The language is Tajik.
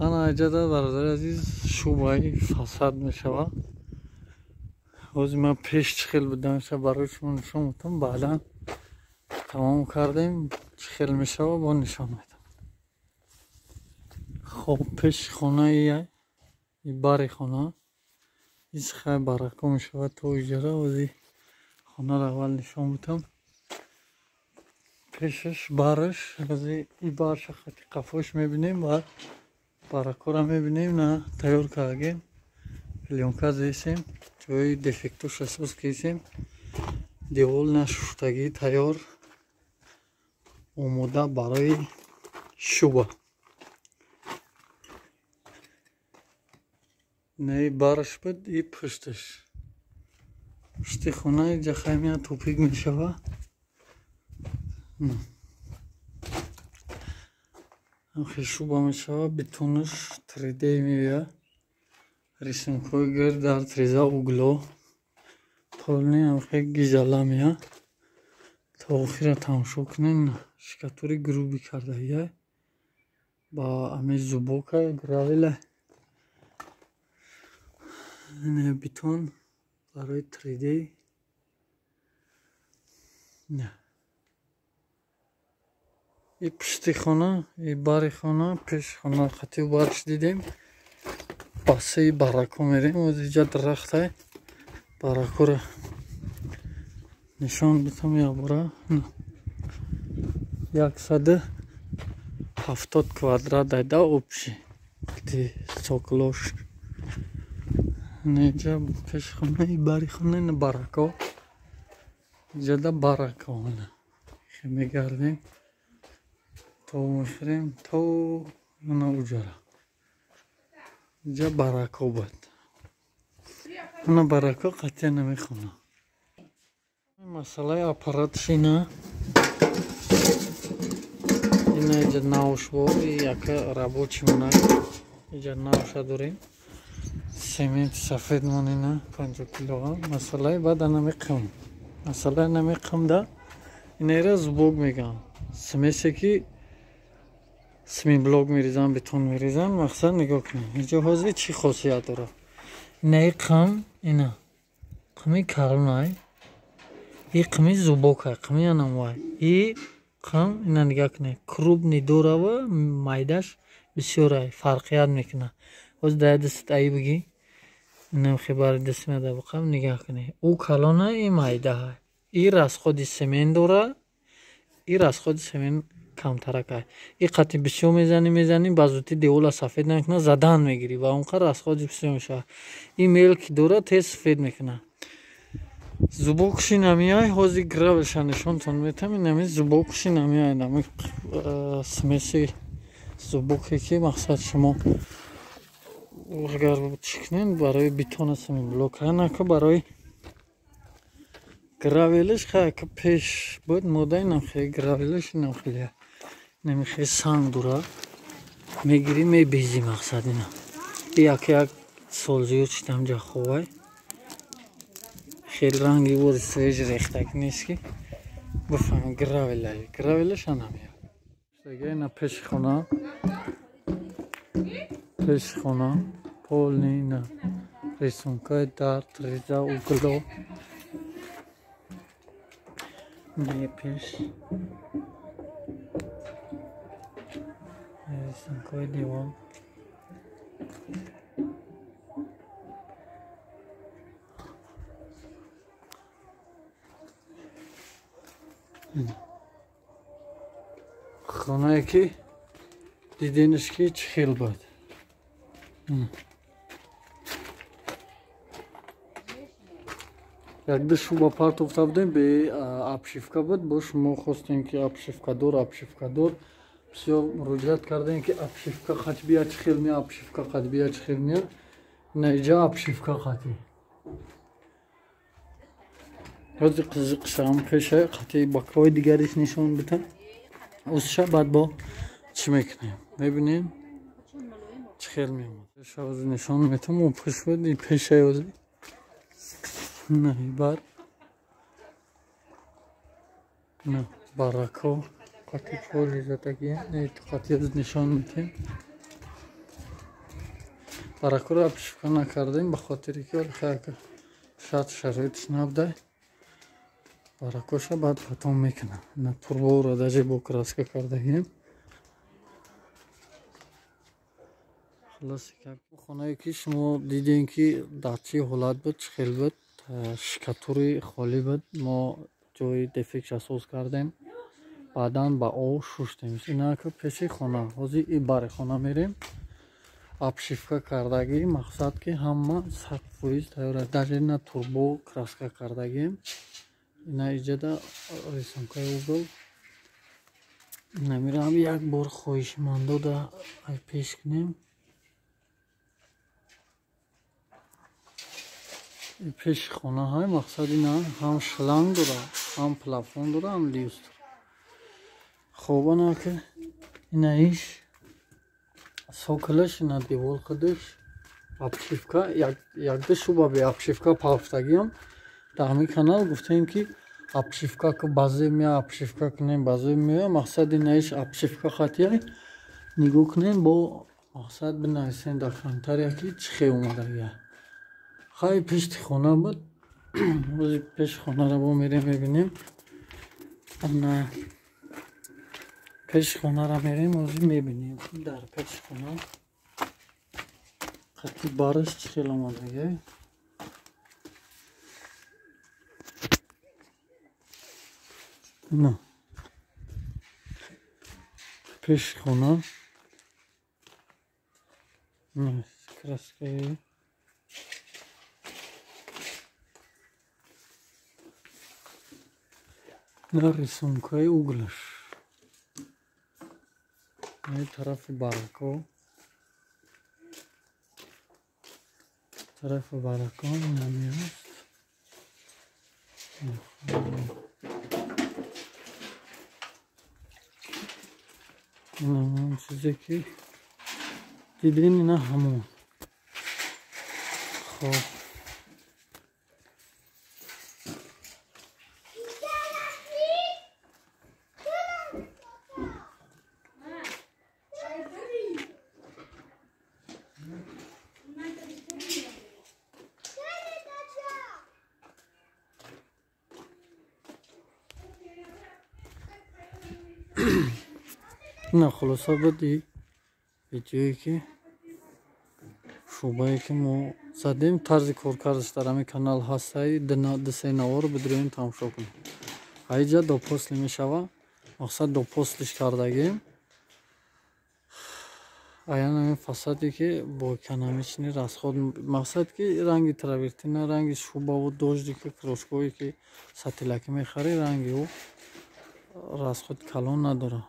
Ана иҷада, бародари азиз, шӯбаи фасад мешавад. Ҳозир ман пеш чӣ хел буданша барои шумо нишон медиҳам, баъдан тамом кардем, чӣ хел мешавад, бо нишон медиҳам. Хоб, пеши хонаи бари хона исхай барако мешавад то иҷара. Ҳозир хонаро аввал нишон медиҳам. Пешаш бараш, ҳозир и барша хати қафош мебинем ва баракоро мебинем. На тайёр кардем, плёнка зесем, ҷои дефектоша соз кесем, девол нашуштагӣ тайёр, омода барои шуба. Не бараш буд и пушташ. Пушти хона иҷа хаймия тупик мешавад. Шуба мешавад, бетонаш 3D меояд. Рисункҳои гирд дар треза угло полни амхе гизала меяд. То охира тамошо кунем. Шикатури груби кардагия ба ами зубока гравела. Бетон барои 3D. И пушти хона, и бари хона, пеши хона хати барш дидем. Басаи барако мерем. Оз иҷа дарахтай баракоро нишон бидам якбора. 170 квадрат айда обши хати соклош. Иҷа пеши хона, и бари хона, ина барако. Иҷада барако мегардем то мехӯрем то ана уҷара. Иҷа барако буд. Ана барако қатъия намехона. Масъалаи аппаратш ина. Ина иҷа навш бо яка рабочий монак. Иҷа навша дорем. Сементи сафед мон ина 50 килограмм. Масъалаи баъд ана меқам. Масъалаи намеқамда инаира зубок мегӯям. Смесе ки смиблок меризан, бетон меризан, мақсад нигоҳ кунед. Инҷо ҳозир чӣ хосият дорад? Инаи қам, ина қими калонай, и қими зубокай, қими анамвай. И қам ина нигоҳ кунед, крупный дорава, майдаш бисёрай, фарқият мекунад. Ҳозир дар дастат аи бигӣ, инам хебари даст меояд бақам, нигоҳ кунед. Ӯ калонай, и майдаҳай. И расходи семен дора, и расходи семен камтаракай. И қати бисёр мезанӣ, мезанӣ, ба зудӣ девола сафед намекунад, задан мегирӣ ва он қадр расходи бисёр мешавад. И мел ки дора, тез сафед мекунад. Зубокши намеяй, ҳозир гравелша нишонтон метам. Инами зубокши намеяй, нами смеси зубоке ки мақсад шумо агар чӣ кунед барои бетона семенблок нака, барои гравелиш хай пеш буд мода, инам хеле гравелиш, инам хеле намихе санг дура мегирӣ, мебезӣ, мақсад ина. Як як сол зиёд шидам ҷа ховай. Хеле ранги вори свеж рехтак нест ки бифаҳмем гравелай. Гравелаш анамеяд. Ина пеши хона, пеши хона полни ина рисункаи дар треза угло. Не пеш рисункаи девол. Хонае ки диденаш ки чӣ хел буд. Якда шуба партофта будем, бе обшивка буд. Бо шумо хостем ки обшивкадор, обшивкадор. Бисёр муроҷиат кардем ки обшивка қати бия чӣ хел мея, обшивка қати бия чӣ хел мея. Ина иҷа обшивка қати. Ҳозир қизиқшам пеша қати бакҳои дигариш нишон бидам. Узша баъд бо чӣ мекунем? Мебинем чӣ хел меомад. Ҳозир нишон метам, ӯ пуш буд, и пешаи ҳозир. На бар. На барако қати поли задагия, не қати нишон метем. Баракуро обшивка накардем ба хотире ки шояд шароитш набудай. Баракоша баъд потом мекунам. На турборо даже бо краска кардагем. Хулоси хонае ки шумо дидем ки дар чӣ ҳолат буд, чӣ хел буд, шикатури холӣ буд. Мо ҷои дефектша соз кардем. Баъдан ба об шуштем. Инака пеши хона. Ҳозир и бари хона мерем. Обшивка кардагӣ, мақсад ки ҳама 100% тайёр аст. Даже ина турбо краска кардагем. Ина иҷода рисункаи угол. Намирам як бор хоҳишмандода ай пеш кунем. Пеши хона ҳай мақсад ина ҳам шланг дора, ҳам плафон дора, ҳам люстр. Хоб ана ки ина иш соколаш, ина девол худаш обшивка, якду шуба бе обшивка пафтагиам. Дар ҳамин канал гуфтем ки обшивка ки баъзе мея, обшивка кунем, баъзе мея. Мақсад ина иш обшивка хатияй. Нигоҳ кунем, бо мақсад бинависем дар комментария ки чӣ хел омадагия. Хай пешти хона буд. Ҳозир пеши хонаро бо мерем мебинем. Ана пеши хонаро мерем, ҳозир мебинем дар пеши хона қати бараш чӣ хел омадагия. На пеши хона на краскаи на рисункаи углаш. На тарафи барако, тарафи барако намеаст. Ин чизе ки дидем, ина ҳамон. Хоб ина хулоса буд и видеое ки шӯъбае ки мо задем. Тарзи коркардаш дар ҳамин канал ҳастаи ду-се навор бидурем тамошо кунем. Аиҷа до после мешава. Мақсад до послиш кардагем. Аян ҳамин фасаде ки бо экономични расход, мақсад ки ранги травертина, ранги шӯъбаву дожди ки крошкое ки сатилакӣ мехарӣ, ранги ӯ расход калон надорад.